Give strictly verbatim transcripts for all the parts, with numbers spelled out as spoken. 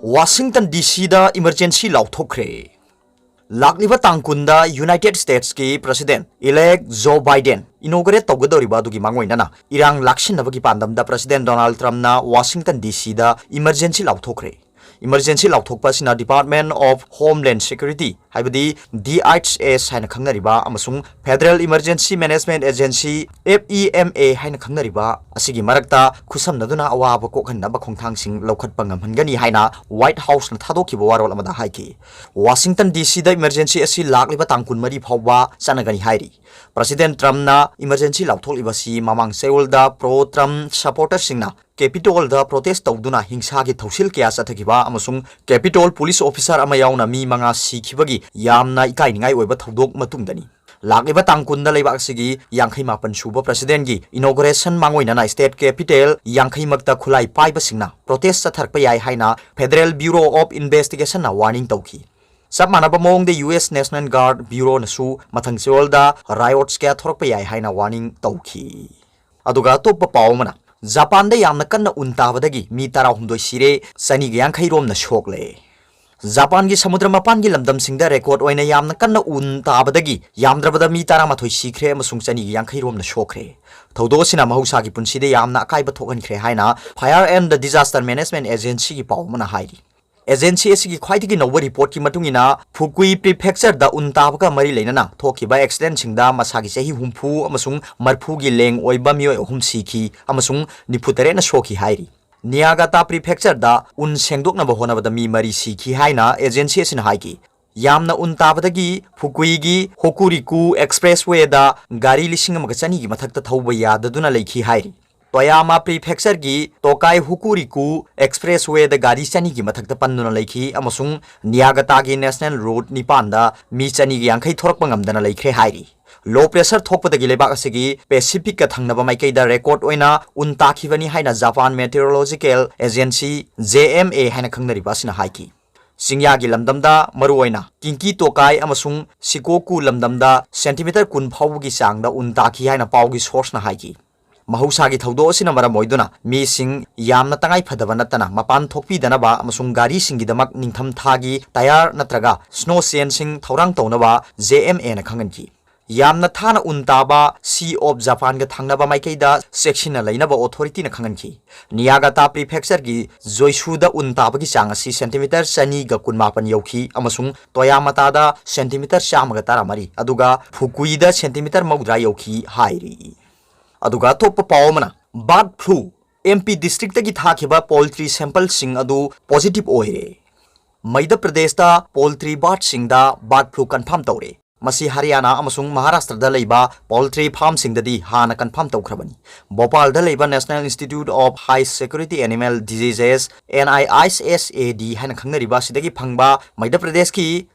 Washington ꯗꯤ ꯁꯤꯗ emergency ꯂꯥꯎꯊꯣꯛꯈ꯭ꯔꯦ꯫ ꯂꯥꯛꯂꯤꯕ ꯇꯥꯡ ꯀꯨꯟꯗ ꯌꯨꯅꯥꯏꯇꯦꯗ ꯁ꯭ꯇꯦꯠꯁꯀꯤ ꯄ꯭ꯔꯁꯤꯗꯦꯟꯠ ꯏꯂꯦꯛ ꯖꯣ ꯕꯥꯏꯗꯦꯟ ꯏꯅꯣꯒꯔꯦꯠ ꯇꯧꯒꯗꯧꯔꯤꯕ ꯑꯗꯨꯒꯤ ꯃꯥꯡꯑꯣꯏꯅꯅ ꯏꯔꯥꯡ ꯂꯥꯛꯁꯤꯟꯅꯕꯒꯤ ꯄꯥꯟꯗꯝꯗ ꯄ꯭ꯔꯁꯤꯗꯦꯟꯠ ꯗꯣꯅꯥꯜꯗ ꯇ꯭ꯔꯝꯞꯅ ꯋꯥꯁꯤꯡꯇꯟ ꯗꯤ ꯁꯤꯗ ꯏꯃꯔꯖꯦꯟꯁꯤ ꯂꯥꯎꯊꯣꯛꯈ꯭ꯔꯦ꯫ ꯏꯃꯔꯖꯦꯟꯁꯤ ꯂꯥꯎꯊꯣꯛꯄ ꯑꯁꯤꯅ Department of Homeland Security, ꯍꯥꯏꯕꯗꯤ ꯗꯤ ꯑꯩꯆ ꯑꯦꯁ ꯍꯥꯏꯅ ꯈꯪꯅꯔꯤꯕ ꯑꯃꯁꯨꯡ Federal Emergency Management Agency, F E M A ꯍꯥꯏꯅ ꯈꯪꯅꯔꯤꯕ ꯑꯁꯤꯒꯤ ꯃꯔꯛꯇ ꯈꯨꯠꯁꯝꯅꯗꯨꯅ ꯑꯋꯥꯕ ꯀꯣꯛꯍꯟꯅꯕ ꯈꯣꯡꯊꯥꯡꯁꯤꯡ ꯂꯧꯈꯠꯄ ꯉꯝꯍꯟꯒꯅꯤ ꯍꯥꯏꯅ ꯋꯥꯏꯠ ꯍꯥꯎꯁꯅ ꯊꯥꯗꯣꯛꯈꯤꯕ ꯋꯥꯔꯣꯜ ꯑꯃꯗ ꯍꯥꯏꯈꯤ꯫ ꯋꯥꯁꯤꯡꯇꯟ ꯗꯤ ꯁꯤꯗ ꯏꯃꯔꯖꯦꯟꯁꯤ ꯑꯁꯤ ꯂꯥꯛꯂꯤꯕ ꯇꯥꯡ ꯀꯨꯟꯃꯔꯤ ꯐꯥꯎꯕ ꯆꯠꯅꯒꯅꯤ ꯍꯥꯏꯔꯤ꯫ ꯄ꯭ꯔꯁꯤꯗꯦꯟꯠ ꯇ꯭ꯔꯝꯞꯅ ꯏꯃꯔꯖꯦꯟꯁꯤ ꯂꯥꯎꯊꯣꯛꯂꯤꯕ ꯑꯁꯤ ꯃꯃꯥꯡ ꯆꯌꯣꯜꯗ ꯄ꯭ꯔꯣ ꯇ꯭ꯔꯝꯞ ꯁꯄꯣꯔꯇꯔꯁꯤꯡꯅ ꯀꯦꯄꯤꯇꯣꯜꯗ ꯄ꯭ꯔꯣꯇꯦꯁ ꯇꯧꯗꯨꯅ ꯍꯤꯡꯁꯥꯒꯤ ꯊꯧꯁꯤꯜ ꯀꯌꯥ ꯆꯠꯊꯈꯤꯕ ꯑꯃꯁꯨꯡ ꯀꯦꯄꯤꯇꯣꯜ ꯄꯨꯂꯤꯁ ꯑꯣꯐꯤꯁꯥꯔ ꯑꯃ ꯌꯥꯎꯅ ꯃꯤ ꯃꯉꯥ ꯁꯤꯈꯤꯕꯒꯤ ꯌꯥꯝꯅ ꯏꯀꯥꯏꯅꯤꯡꯉꯥꯏ ꯑꯣꯏꯕ ꯊꯧꯗꯣꯛ ꯃꯇꯨꯡꯗꯅꯤ꯫ ꯂꯥꯛꯂꯤꯕ ꯇꯥꯡ ꯀꯨꯟꯗ ꯂꯩꯕꯥꯛ ꯑꯁꯤꯒꯤ ꯌꯥꯡꯈꯩ ꯃꯥꯄꯟ ꯁꯨꯕ ꯄ꯭ꯔꯁꯤꯗꯦꯟꯠꯀꯤ ꯏꯅꯣꯒꯔꯦꯁꯟ ꯃꯥꯡꯑꯣꯏꯅꯅ ꯁ꯭ꯇꯦꯠ ꯀꯦꯄꯤꯇꯦꯜ ꯌꯥꯡꯈꯩꯃꯛꯇ ꯈꯨꯠꯂꯥꯏ ꯄꯥꯏꯕꯁꯤꯡꯅ ꯄ꯭ꯔꯣꯇꯦꯁ ꯆꯠꯊꯔꯛꯄ ꯌꯥꯏ ꯍꯥꯏꯅ Federal Bureau of Investigationꯅ ꯋꯥꯔꯅꯤꯡ ꯇꯧꯈꯤ꯫ ꯆꯞ ꯃꯥꯟꯅꯕ ꯃꯑꯣꯡꯗ ꯌꯨ ꯑꯦꯁ National Guard Bureauꯅꯁꯨ ꯃꯊꯪ ꯆꯌꯣꯜꯗ ꯔꯥꯏꯑꯣꯠꯁ ꯀꯌꯥ ꯊꯣꯔꯛꯄ ꯌꯥꯏ ꯍꯥꯏꯅ ꯋꯥꯔꯅꯤꯡ ꯇꯧꯈꯤ꯫ ꯑꯗꯨꯒ ꯑꯇꯣꯞꯄ ꯄꯥꯎ ꯑꯃꯅ, ꯖꯄꯥꯟꯗ ꯌꯥꯝꯅ ꯀꯟꯅ ꯎꯟ ꯇꯥꯕꯗꯒꯤ ꯃꯤ ꯇꯔꯥꯍꯨꯝꯗꯣꯏ ꯁꯤꯔꯦ, ꯆꯅꯤꯒ ꯌꯥꯡꯈꯩ ꯔꯣꯝꯅ ꯁꯣꯛꯂꯦ꯫ ꯖꯄꯥꯟꯒꯤ ꯁꯃꯨꯗ꯭ꯔ ꯃꯄꯥꯟꯒꯤ ꯂꯝꯗꯝꯁꯤꯡꯗ ꯔꯦꯀꯣꯔꯗ ꯑꯣꯏꯅ ꯌꯥꯝꯅ ꯀꯟꯅ ꯎꯟ ꯇꯥꯕꯗꯒꯤ ꯌꯥꯝꯗ꯭ꯔꯕꯗ ꯃꯤ ꯇꯔꯥꯃꯥꯊꯣꯏ ꯁꯤꯈ꯭ꯔꯦ ꯑꯃꯁꯨꯡ ꯆꯅꯤꯒ ꯌꯥꯡꯈꯩ ꯔꯣꯝꯅ ꯁꯣꯛꯈ꯭ꯔꯦ꯫ ꯊꯧꯗꯣꯛ ꯑꯁꯤꯅ ꯃꯍꯧꯁꯥꯒꯤ ꯄꯨꯟꯁꯤꯗ ꯌꯥꯝꯅ ꯑꯀꯥꯏꯕ ꯊꯣꯛꯍꯟꯈ꯭ꯔꯦ ꯍꯥꯏꯅ Fire and Disaster Management Agencyꯒꯤ ꯄꯥꯎ ꯑꯃꯅ ꯍꯥꯏꯔꯤ꯫ ꯑꯦꯖꯦꯟꯁꯤ ꯑꯁꯤꯒꯤ ꯈ꯭ꯋꯥꯏꯗꯒꯤ ꯅꯧꯕ ꯔꯤꯄꯣꯔꯠꯀꯤ ꯃꯇꯨꯡ ꯏꯟꯅ, ꯐꯨꯀꯨꯏ ꯄ꯭ꯔꯤꯐꯦꯛꯆꯔꯗ ꯎꯟ ꯇꯥꯕꯒ ꯃꯔꯤ ꯂꯩꯅꯅ ꯊꯣꯛꯈꯤꯕ ꯑꯦꯛꯁꯤꯗꯦꯟꯠꯁꯤꯡꯗ ꯃꯁꯥꯒꯤ ꯆꯍꯤ ꯍꯨꯝꯐꯨ ꯑꯃꯁꯨꯡ ꯃꯔꯤꯐꯨꯒꯤ ꯂꯦꯡ ꯑꯣꯏꯕ ꯃꯤꯑꯣꯏ ꯑꯍꯨꯝ ꯁꯤꯈꯤ ꯑꯃꯁꯨꯡ ꯅꯤꯐꯨ ꯇꯔꯦꯠꯅ ꯁꯣꯛꯈꯤ ꯍꯥꯏꯔꯤ꯫ ꯅꯤꯌꯥꯒꯥꯇꯥ ꯄ꯭ꯔꯤꯐꯦꯛꯆꯔꯗ ꯎꯟ ꯁꯦꯡꯗꯣꯛꯅꯕ ꯍꯣꯠꯅꯕꯗ ꯃꯤ ꯃꯔꯤ ꯁꯤꯈꯤ ꯍꯥꯏꯅ ꯑꯦꯖꯦꯟꯁꯤ ꯑꯁꯤꯅ ꯍꯥꯏꯈꯤ꯫ ꯌꯥꯝꯅ ꯎꯟ ꯇꯥꯕꯗꯒꯤ ꯐꯨꯀꯨꯏꯒꯤ ꯍꯣꯀꯨꯔꯤꯀꯨ ꯑꯦꯛꯁꯄ꯭ꯔꯦꯁꯋꯦꯗ ꯒꯥꯔꯤ ꯂꯤꯁꯤꯡ ꯑꯃꯒ ꯆꯅꯤꯒꯤ ꯃꯊꯛꯇ ꯊꯧꯕ ꯌꯥꯗꯗꯨꯅ ꯂꯩꯈꯤ ꯍꯥꯏꯔꯤ꯫ ꯇꯣꯌꯥꯃꯥ ꯄ꯭ꯔꯤꯐꯦꯛꯆꯔꯒꯤ ꯇꯣꯀꯥꯏ ꯍꯣꯀꯨꯔꯤꯀꯨ ꯑꯦꯛꯁꯄ꯭ꯔꯦꯁꯋꯦꯗ ꯒꯥꯔꯤ ꯆꯅꯤꯒꯤ ꯃꯊꯛꯇ ꯄꯟꯗꯨꯅ ꯂꯩꯈꯤ ꯑꯃꯁꯨꯡ ꯅꯤꯌꯥꯒꯇꯥꯒꯤ ꯅꯦꯁꯅꯦꯜ ꯔꯣꯗ ꯅꯤꯄꯥꯟꯗ ꯃꯤ ꯆꯅꯤꯒ ꯌꯥꯡꯈꯩ ꯊꯣꯔꯛꯄ ꯉꯝꯗꯅ ꯂꯩꯈ꯭ꯔꯦ ꯍꯥꯏꯔꯤ꯫ ꯂꯣ ꯄ꯭ꯔꯦꯁꯔ ꯊꯣꯛꯄꯗꯒꯤ ꯂꯩꯕꯥꯛ ꯑꯁꯤꯒꯤ ꯄꯦꯁꯤꯐꯤꯛꯀ ꯊꯪꯅꯕ ꯃꯥꯏꯀꯩꯗ ꯔꯦꯀꯣꯔꯗ ꯑꯣꯏꯅ ꯎꯟ ꯇꯥꯈꯤꯕꯅꯤ ꯍꯥꯏꯅ Japan meteorological agency, J M A ꯍꯥꯏꯅ ꯈꯪꯅꯔꯤꯕ ꯑꯁꯤꯅ ꯍꯥꯏꯈꯤ꯫ ꯆꯤꯡꯌꯥꯒꯤ ꯂꯝꯗꯝꯗ, ꯃꯔꯨꯑꯣꯏꯅ ꯀꯤꯡꯀꯤ ꯇꯣꯀꯥꯏ ꯑꯃꯁꯨꯡ ꯁꯤꯀꯣꯀꯨ ꯂꯝꯗꯝꯗ ꯁꯦꯟꯇꯤꯃꯤꯇꯔ ꯀꯨꯟ ꯐꯥꯎꯕꯒꯤ ꯆꯥꯡꯗ ꯎꯟ ꯇꯥꯈꯤ ꯍꯥꯏꯅ ꯄꯥꯎꯒꯤ ꯁꯣꯔꯁꯅ ꯍꯥꯏꯈꯤ꯫ ꯃꯍꯧꯁꯥꯒꯤ ꯊꯧꯗꯣꯛ ꯑꯁꯤꯅ ꯃꯔꯝ ꯑꯣꯏꯗꯨꯅ ꯃꯤꯁꯤꯡ ꯌꯥꯝꯅ ꯇꯉꯥꯏ ꯐꯗꯕ ꯅꯠꯇꯅ ꯃꯄꯥꯟ ꯊꯣꯛꯄꯤꯗꯅꯕ ꯑꯃꯁꯨꯡ ꯒꯥꯔꯤꯁꯤꯡꯒꯤꯗꯃꯛ ꯅꯤꯡꯊꯝ ꯊꯥꯒꯤ ꯇꯌꯥꯔ ꯅꯠꯇ꯭ꯔꯒ ꯁ꯭ꯅꯣ ꯆꯦꯟꯁꯤꯡ ꯊꯧꯔꯥꯡ ꯇꯧꯅꯕ J M A ꯅ ꯈꯪꯍꯟꯈꯤ꯫ ꯌꯥꯝꯅ ꯊꯥꯅ ꯎꯟ ꯇꯥꯕ Sea of Japan ꯒ ꯊꯪꯅꯕ ꯃꯥꯏꯀꯩꯗ ꯆꯦꯛꯁꯤꯟꯅ ꯂꯩꯅꯕ ꯑꯣꯊꯣꯔꯤꯇꯤꯅ ꯈꯪꯍꯟꯈꯤ꯫ ꯅꯤꯌꯥꯒꯥꯇꯥ ꯄ꯭ꯔꯤꯐꯦꯛꯆꯔꯒꯤ ꯖꯣꯏꯁꯨꯗ ꯎꯟ ꯇꯥꯕꯒꯤ ꯆꯥꯡ ꯑꯁꯤ ꯁꯦꯟꯇꯤꯃꯤꯇꯔ ꯆꯅꯤꯒ ꯀꯨꯟꯃꯥꯄꯟ ꯌꯧꯈꯤ ꯑꯃꯁꯨꯡ ꯇꯣꯌꯥꯃꯥꯇꯥꯗ ꯁꯦꯟꯇꯤꯃꯤꯇꯔ ꯆꯥꯝꯃꯒ ꯇꯔꯥꯃꯔꯤ, ꯑꯗꯨꯒ ꯐꯨꯀꯨꯏꯗ ꯁꯦꯟꯇꯤꯃꯤꯇꯔ ꯃꯧꯗ꯭ꯔꯥ ꯌꯧꯈꯤ ꯍꯥꯏꯔꯤ꯫ ꯑꯗꯨꯒ ꯑꯇꯣꯞꯄ ꯄꯥꯎ ꯑꯃꯅ, ꯕꯥꯔꯗ ꯐ꯭ꯂꯨ, M P ꯗꯤꯁꯇ꯭ꯔꯤꯛꯇꯒꯤ ꯊꯥꯈꯤꯕ ꯄꯣꯜꯇ꯭ꯔꯤ ꯁꯦꯝꯄꯜꯁꯤꯡ ꯑꯗꯨ ꯄꯣꯖꯤꯇꯤꯚ ꯑꯣꯏꯔꯦ꯫ ꯃꯩꯙ꯭ꯌ ꯄ꯭ꯔꯗꯦꯁꯇ ꯄꯣꯜꯇ꯭ꯔꯤ ꯕꯥꯔꯗꯁꯤꯡꯗ ꯕꯥꯔꯗ ꯐ꯭ꯂꯨ ꯀꯟꯐꯥꯔꯝ ꯇꯧꯔꯦ꯫ ꯃꯁꯤ ꯍꯔꯤꯌꯥꯅꯥ ꯑꯃꯁꯨꯡ ꯃꯍꯥꯔꯥꯁꯇ꯭ꯔꯗ ꯂꯩꯕ ꯄꯣꯜꯇ꯭ꯔꯤ ꯐꯥꯔꯝꯁꯤꯡꯗꯗꯤ ꯍꯥꯟꯅ ꯀꯟꯐꯥꯔꯝ ꯇꯧꯈ꯭ꯔꯕꯅꯤ꯫ ꯚꯣꯄꯥꯜꯗ ꯂꯩꯕ National Institute of High Security Animal Diseases, N I H S A D ꯍꯥꯏꯅ ꯈꯪꯅꯔꯤꯕ ꯑꯁꯤꯗꯒꯤ ꯐꯪꯕ ꯃꯩꯙ꯭ꯌ ꯄ꯭ꯔꯗꯦꯁꯀꯤ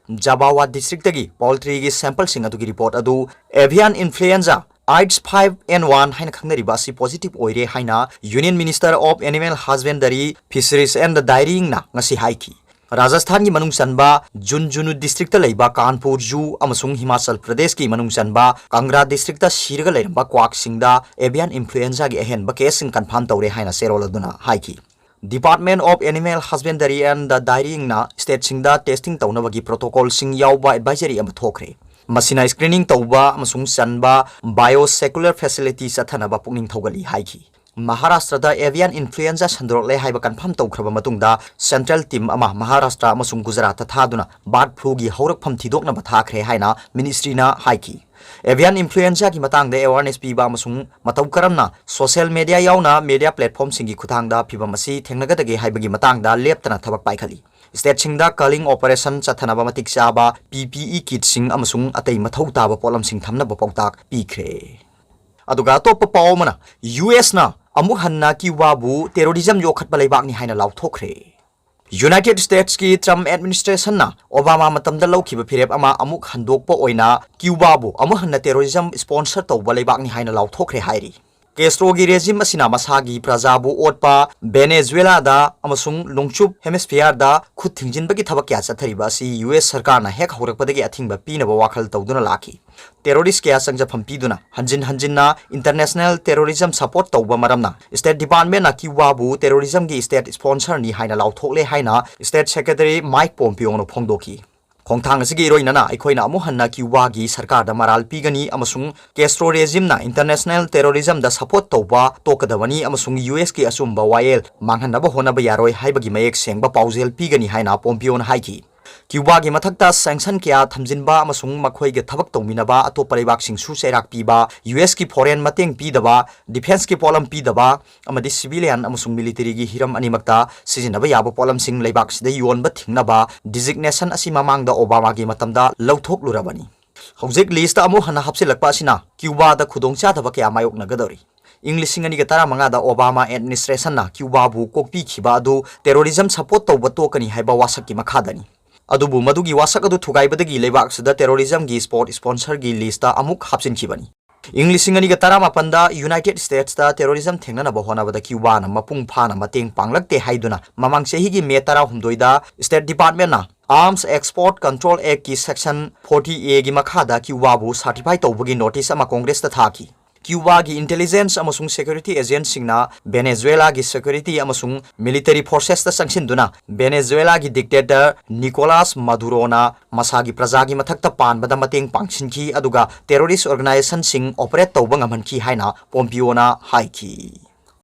ꯖꯥꯕꯥꯋꯥ ꯗꯤꯁꯇ꯭ꯔꯤꯛꯇꯒꯤ ꯄꯣꯜꯇ꯭ꯔꯤꯒꯤ ꯁꯦꯝꯄꯜꯁꯤꯡ ꯑꯗꯨꯒꯤ ꯔꯤꯄꯣꯔꯠ ꯑꯗꯨ avian influenza, AIDS five N one ꯍꯥꯏꯅ ꯈꯪꯅꯔꯤꯕ ꯑꯁꯤ ꯄꯣꯖꯤꯇꯤꯚ ꯑꯣꯏꯔꯦ ꯍꯥꯏꯅ Union Minister of Animal Husbandry, Fisheries and Dairying ꯅ ꯉꯁꯤ ꯍꯥꯏꯈꯤ꯫ ꯔꯥꯖꯁꯊꯥꯟꯒꯤ ꯃꯅꯨꯡ ꯆꯟꯕ ꯖꯨꯟꯖꯨꯅꯨ ꯗꯤꯁꯇ꯭ꯔꯤꯛꯇ ꯂꯩꯕ ꯀꯥꯟꯄꯨꯔ ꯖꯨ ꯑꯃꯁꯨꯡ ꯍꯤꯃꯥꯆꯜ ꯄ꯭ꯔꯗꯦꯁꯀꯤ ꯃꯅꯨꯡ ꯆꯟꯕ ꯀꯪꯒ꯭ꯔꯥ ꯗꯤꯁꯇ꯭ꯔꯤꯛꯇ ꯁꯤꯔꯒ ꯂꯩꯔꯝꯕ ꯀ꯭ꯋꯥꯛꯁꯤꯡꯗ avian influenza ꯒꯤ ꯑꯍꯦꯟꯕ ꯀꯦꯁꯁꯤꯡ ꯀꯟꯐꯥꯔꯝ ꯇꯧꯔꯦ ꯍꯥꯏꯅ ꯆꯦꯔꯣꯜ ꯑꯗꯨꯅ ꯍꯥꯏꯈꯤ꯫ Department of Animal Husbandry and Dairying ꯅ ꯁ꯭ꯇꯦꯠꯁꯤꯡꯗ ꯇꯦꯁꯇꯤꯡ ꯇꯧꯅꯕꯒꯤ ꯄ꯭ꯔꯣꯇꯣꯀꯣꯜꯁꯤꯡ ꯌꯥꯎꯕ ꯑꯦꯗꯚꯥꯏꯖꯔꯤ ꯑꯃ ꯊꯣꯛꯈ꯭ꯔꯦ꯫ ꯃꯁꯤꯅ ꯁ꯭ꯀ꯭ꯔꯤꯅꯤꯡ ꯇꯧꯕ ꯑꯃꯁꯨꯡ ꯆꯟꯕ ꯕꯥꯏꯑꯣꯁꯦꯀꯨꯂꯔ ꯐꯦꯁꯤꯂꯤꯇꯤ ꯆꯠꯊꯅꯕ ꯄꯨꯛꯅꯤꯡ ꯊꯧꯒꯠꯂꯤ ꯍꯥꯏꯈꯤ꯫ ꯃꯍꯥꯔꯥꯁꯇ꯭ꯔꯗ avian influenza ꯁꯟꯗꯣꯔꯛꯂꯦ ꯍꯥꯏꯕ ꯀꯟꯐꯥꯔꯝ ꯇꯧꯈ꯭ꯔꯕ ꯃꯇꯨꯡꯗ, ꯁꯦꯟꯇ꯭ꯔꯦꯜ ꯇꯤꯝ ꯑꯃ ꯃꯍꯥꯔꯥꯁꯇ꯭ꯔ ꯑꯃꯁꯨꯡ ꯒꯨꯖꯔꯥꯠꯇ ꯊꯥꯗꯨꯅ ꯕꯥꯔꯗ ꯐ꯭ꯂꯨꯒꯤ ꯍꯧꯔꯛꯐꯝ ꯊꯤꯗꯣꯛꯅꯕ ꯊꯥꯈ꯭ꯔꯦ ꯍꯥꯏꯅ ꯃꯤꯅꯤꯁꯇ꯭ꯔꯤꯅ ꯍꯥꯏꯈꯤ꯫ Avian influenza ꯒꯤ ꯃꯇꯥꯡꯗ ꯑꯦꯋꯥꯔꯅꯦꯁ ꯄꯤꯕ ꯑꯃꯁꯨꯡ ꯃꯇꯧ ꯀꯔꯝꯅ ꯁꯣꯁꯤꯌꯦꯜ ꯃꯦꯗꯤꯌꯥ ꯌꯥꯎꯅ ꯃꯦꯗꯤꯌꯥ ꯄ꯭ꯂꯦꯠꯐꯣꯔꯝꯁꯤꯡꯒꯤ ꯈꯨꯠꯊꯥꯡꯗ ꯐꯤꯚꯝ ꯑꯁꯤ ꯊꯦꯡꯅꯒꯗꯒꯦ ꯍꯥꯏꯕꯒꯤ ꯃꯇꯥꯡꯗ ꯂꯦꯞꯇꯅ ꯊꯕꯛ ꯄꯥꯏꯈꯠꯂꯤ꯫ ꯁ꯭ꯇꯦꯠꯁꯤꯡꯗ culling operation ꯆꯠꯊꯅꯕ ꯃꯇꯤꯛ ꯆꯥꯕ P P E ꯀꯤꯠꯁꯤꯡ ꯑꯃꯁꯨꯡ ꯑꯇꯩ ꯃꯊꯧ ꯇꯥꯕ ꯄꯣꯠꯂꯝꯁꯤꯡ ꯊꯝꯅꯕ ꯄꯥꯎꯇꯥꯛ ꯄꯤꯈ꯭ꯔꯦ꯫ ꯑꯗꯨꯒ ꯑꯇꯣꯞꯄ ꯄꯥꯎ ꯑꯃꯅ, ꯌꯨ ꯑꯦꯁꯅ ꯑꯃꯨꯛ ꯍꯟꯅ ꯀ꯭ꯌꯨꯕꯥꯕꯨ ꯇꯦꯔꯣꯔꯤꯖꯝ ꯌꯣꯛꯈꯠꯄ ꯂꯩꯕꯥꯛꯅꯤ ꯍꯥꯏꯅ ꯂꯥꯎꯊꯣꯛꯈ꯭ꯔꯦ꯫ ꯌꯨꯅꯥꯏꯇꯦꯗ ꯁ꯭ꯇꯦꯠꯁꯀꯤ ꯇ꯭ꯔꯝꯞ ꯑꯦꯗꯃꯤꯅꯤꯁꯇ꯭ꯔꯦꯁꯟꯅ ꯑꯣꯕꯥꯃꯥ ꯃꯇꯝꯗ ꯂꯧꯈꯤꯕ ꯐꯤꯔꯦꯞ ꯑꯃ ꯑꯃꯨꯛ ꯍꯟꯗꯣꯛꯄ ꯑꯣꯏꯅ ꯀ꯭ꯌꯨꯕꯥꯕꯨ ꯑꯃꯨꯛ ꯍꯟꯅ ꯇꯦꯔꯣꯔꯤꯖꯝ ꯁ꯭ꯄꯣꯟꯁꯔ ꯇꯧꯕ ꯂꯩꯕꯥꯛꯅꯤ ꯍꯥꯏꯅ ꯂꯥꯎꯊꯣꯛꯈ꯭ꯔꯦ ꯍꯥꯏꯔꯤ꯫ ꯀꯦꯁꯇ꯭ꯔꯣꯒꯤ ꯔꯦꯖꯤꯝ ꯑꯁꯤꯅ ꯃꯁꯥꯒꯤ ꯄ꯭ꯔꯖꯥꯕꯨ ꯑꯣꯠꯄ, ꯚꯦꯅꯦꯖꯨꯋꯦꯂꯥꯗ ꯑꯃꯁꯨꯡ ꯅꯣꯡꯆꯨꯞ ꯍꯦꯃꯤꯁꯐꯤꯌꯔꯗ ꯈꯨꯠ ꯊꯤꯡꯖꯤꯟꯕꯒꯤ ꯊꯕꯛ ꯀꯌꯥ ꯆꯠꯊꯔꯤꯕ ꯑꯁꯤ ꯌꯨ ꯑꯦꯁ ꯁꯔꯀꯥꯔꯅ ꯍꯦꯛ ꯍꯧꯔꯛꯄꯗꯒꯤ ꯑꯊꯤꯡꯕ ꯄꯤꯅꯕ ꯋꯥꯈꯜ ꯇꯧꯗꯨꯅ ꯂꯥꯛꯈꯤ꯫ ꯇꯦꯔꯣꯔꯤꯁ ꯀꯌꯥ ꯆꯪꯖꯐꯝ ꯄꯤꯗꯨꯅ ꯍꯟꯖꯤꯟ ꯍꯟꯖꯤꯟꯅ ꯏꯟꯇꯔꯅꯦꯁꯅꯦꯜ ꯇꯦꯔꯣꯔꯤꯖꯝ ꯁꯄꯣꯔꯠ ꯇꯧꯕ ꯃꯔꯝꯅ ꯁ꯭ꯇꯦꯠ ꯗꯤꯄꯥꯔꯠꯃꯦꯟꯅ ꯀ꯭ꯌꯨꯕꯥꯕꯨ ꯇꯦꯔꯣꯔꯤꯖꯝꯒꯤ ꯁ꯭ꯇꯦꯠ ꯁ꯭ꯄꯣꯟꯁꯔꯅꯤ ꯍꯥꯏꯅ ꯂꯥꯎꯊꯣꯛꯂꯦ ꯍꯥꯏꯅ ꯁ꯭ꯇꯦꯠ ꯁꯦꯀ꯭ꯔꯦꯇꯔꯤ ꯃꯥꯏꯛ ꯄꯣꯝꯄꯤꯌꯣꯅ ꯐꯣꯡꯗꯣꯛꯈꯤ꯫ ꯈꯣꯡꯊꯥꯡ ꯑꯁꯤꯒꯤ ꯏꯔꯣꯏꯅꯅ ꯑꯩꯈꯣꯏꯅ ꯑꯃꯨꯛ ꯍꯟꯅ ꯀ꯭ꯌꯨꯕꯥꯒꯤ ꯁꯔꯀꯥꯔꯗ ꯃꯔꯥꯜ ꯄꯤꯒꯅꯤ ꯑꯃꯁꯨꯡ ꯀꯦꯁꯇ꯭ꯔꯣ ꯔꯦꯖꯤꯝꯅ ꯏꯟꯇꯔꯅꯦꯁꯅꯦꯜ ꯇꯦꯔꯣꯔꯤꯖꯝꯗ ꯁꯄꯣꯔꯠ ꯇꯧꯕ ꯇꯣꯛꯀꯗꯕꯅꯤ ꯑꯃꯁꯨꯡ ꯌꯨ ꯑꯦꯁꯀꯤ ꯑꯆꯨꯝꯕ ꯋꯥꯌꯦꯜ ꯃꯥꯡꯍꯟꯅꯕ ꯍꯣꯠꯅꯕ ꯌꯥꯔꯣꯏ ꯍꯥꯏꯕꯒꯤ ꯃꯌꯦꯛ ꯁꯦꯡꯕ ꯄꯥꯎꯖꯦꯜ ꯄꯤꯒꯅꯤ ꯍꯥꯏꯅ ꯄꯣꯝꯄꯤꯌꯣꯅ ꯍꯥꯏꯈꯤ꯫ ꯀ꯭ꯌꯨꯕꯥꯒꯤ ꯃꯊꯛꯇ ꯁꯦꯡꯁꯟ ꯀꯌꯥ ꯊꯝꯖꯤꯟꯕ ꯑꯃꯁꯨꯡ ꯃꯈꯣꯏꯒ ꯊꯕꯛ ꯇꯧꯃꯤꯟꯅꯕ ꯑꯇꯣꯞꯄ ꯂꯩꯕꯥꯛꯁꯤꯡꯁꯨ ꯆꯩꯔꯥꯛ ꯄꯤꯕ, ꯌꯨ ꯑꯦꯁꯀꯤ ꯐꯣꯔꯦꯟ ꯃꯇꯦꯡ ꯄꯤꯗꯕ, ꯗꯤꯐꯦꯟꯁꯀꯤ ꯄꯣꯠꯂꯝ ꯄꯤꯗꯕ ꯑꯃꯗꯤ ꯁꯤꯚꯤꯂꯤꯌꯟ ꯑꯃꯁꯨꯡ ꯃꯤꯂꯤꯇꯔꯤꯒꯤ ꯍꯤꯔꯝ ꯑꯅꯤꯃꯛꯇ ꯁꯤꯖꯤꯟꯅꯕ ꯌꯥꯕ ꯄꯣꯠꯂꯝꯁꯤꯡ ꯂꯩꯕꯥꯛꯁꯤꯗ ꯌꯣꯟꯕ ꯊꯤꯡꯅꯕ ꯗꯤꯖꯤꯒꯅꯦꯁꯟ ꯑꯁꯤ ꯃꯃꯥꯡꯗ ꯑꯣꯕꯥꯃꯥꯒꯤ ꯃꯇꯝꯗ ꯂꯧꯊꯣꯛꯂꯨꯔꯕꯅꯤ꯫ ꯍꯧꯖꯤꯛ ꯂꯤꯁꯇ ꯑꯃꯨꯛ ꯍꯟꯅ ꯍꯥꯞꯆꯤꯜꯂꯛꯄ ꯑꯁꯤꯅ ꯀ꯭ꯌꯨꯕꯥꯗ ꯈꯨꯗꯣꯡꯆꯥꯗꯕ ꯀꯌꯥ ꯃꯥꯌꯣꯛꯅꯒꯗꯧꯔꯤ꯫ ꯏꯪ ꯂꯤꯁꯤꯡ ꯑꯅꯤꯒ ꯇꯔꯥꯃꯉꯥꯗ ꯑꯣꯕꯥꯃꯥ ꯑꯦꯗꯃꯤꯅꯤꯁꯇ꯭ꯔꯦꯁꯟꯅ ꯀ꯭ꯌꯨꯕꯥꯕꯨ ꯀꯣꯛꯄꯤꯈꯤꯕ ꯑꯗꯨ ꯇꯦꯔꯣꯔꯤꯖꯝ ꯁꯄꯣꯔꯠ ꯇꯧꯕ ꯇꯣꯛꯀꯅꯤ ꯍꯥꯏꯕ ꯋꯥꯁꯛꯀꯤ ꯃꯈꯥꯗꯅꯤ꯫ ꯑꯗꯨꯕꯨ ꯃꯗꯨꯒꯤ ꯋꯥꯁꯛ ꯑꯗꯨ ꯊꯨꯒꯥꯏꯕꯗꯒꯤ ꯂꯩꯕꯥꯛꯁꯤꯗ ꯇꯦꯔꯣꯔꯤꯖꯝꯒꯤ ꯁ꯭ꯄꯣꯔꯠ ꯁ꯭ꯄꯣꯟꯁꯔꯒꯤ ꯂꯤꯁꯇ ꯑꯃꯨꯛ ꯍꯥꯞꯆꯤꯟꯈꯤꯕꯅꯤ꯫ ꯏꯪ ꯂꯤꯁꯤꯡ ꯑꯅꯤꯒ ꯇꯔꯥꯃꯥꯄꯟꯗ ꯌꯨꯅꯥꯏꯇꯦꯗ ꯁ꯭ꯇꯦꯠꯁꯇ ꯇꯦꯔꯣꯔꯤꯖꯝ ꯊꯦꯡꯅꯅꯕ ꯍꯣꯠꯅꯕꯗ ꯀ꯭ꯌꯨꯕꯥꯅ ꯃꯄꯨꯡ ꯐꯥꯅ ꯃꯇꯦꯡ ꯄꯥꯡꯂꯛꯇꯦ ꯍꯥꯏꯗꯨꯅ ꯃꯃꯥꯡ ꯆꯍꯤꯒꯤ ꯃꯦ ꯇꯔꯥꯍꯨꯝꯗꯣꯏꯗ ꯁ꯭ꯇꯦꯠ ꯗꯤꯄꯥꯔꯠꯃꯦꯟꯅ ꯑꯥꯔꯝꯁ ꯑꯦꯛꯁꯄꯣꯔꯠ ꯀꯟꯇ꯭ꯔꯣꯜ ꯑꯦꯛꯀꯤ ꯁꯦꯛꯁꯟ ꯐꯣꯔꯇꯤ ꯑꯦꯒꯤ ꯃꯈꯥꯗ ꯀ꯭ꯌꯨꯕꯥꯕꯨ ꯁꯥꯔꯇꯤꯐꯥꯏ ꯇꯧꯕꯒꯤ ꯅꯣꯇꯤꯁ ꯑꯃ ꯀꯣꯡꯒ꯭ꯔꯦꯁꯇ ꯊꯥꯈꯤ꯫ ꯀ꯭ꯌꯨꯕꯥꯒꯤ ꯏꯟꯇꯦꯂꯤꯖꯦꯟꯁ ꯑꯃꯁꯨꯡ ꯁꯦꯀ꯭ꯌꯨꯔꯤꯇꯤ ꯑꯦꯖꯦꯟꯁꯤꯡꯅ ꯚꯦꯅꯦꯖꯨꯋꯦꯂꯥꯒꯤ ꯁꯦꯀ꯭ꯌꯨꯔꯤꯇꯤ ꯑꯃꯁꯨꯡ ꯃꯤꯂꯤꯇꯔꯤ ꯐꯣꯔꯁꯦꯁꯇ ꯆꯪꯁꯤꯟꯗꯨꯅ ꯚꯦꯅꯦꯖꯨꯋꯦꯂꯥꯒꯤ ꯗꯤꯛꯇꯦꯇꯔ ꯅꯤꯀꯣꯂꯥꯁ ꯃꯗꯨꯔꯣꯅ ꯃꯁꯥꯒꯤ ꯄ꯭ꯔꯖꯥꯒꯤ ꯃꯊꯛꯇ ꯄꯥꯟꯕꯗ ꯃꯇꯦꯡ ꯄꯥꯡꯁꯤꯟꯈꯤ ꯑꯗꯨꯒ ꯇꯦꯔꯣꯔꯤꯁ ꯑꯣꯔꯒꯅꯥꯏꯖꯦꯁꯟꯁꯤꯡ ꯑꯣꯄꯔꯦꯠ ꯇꯧꯕ ꯉꯝꯍꯟꯈꯤ ꯍꯥꯏꯅ ꯄꯣꯝꯄꯤꯌꯣꯅ ꯍꯥꯏꯈꯤ꯫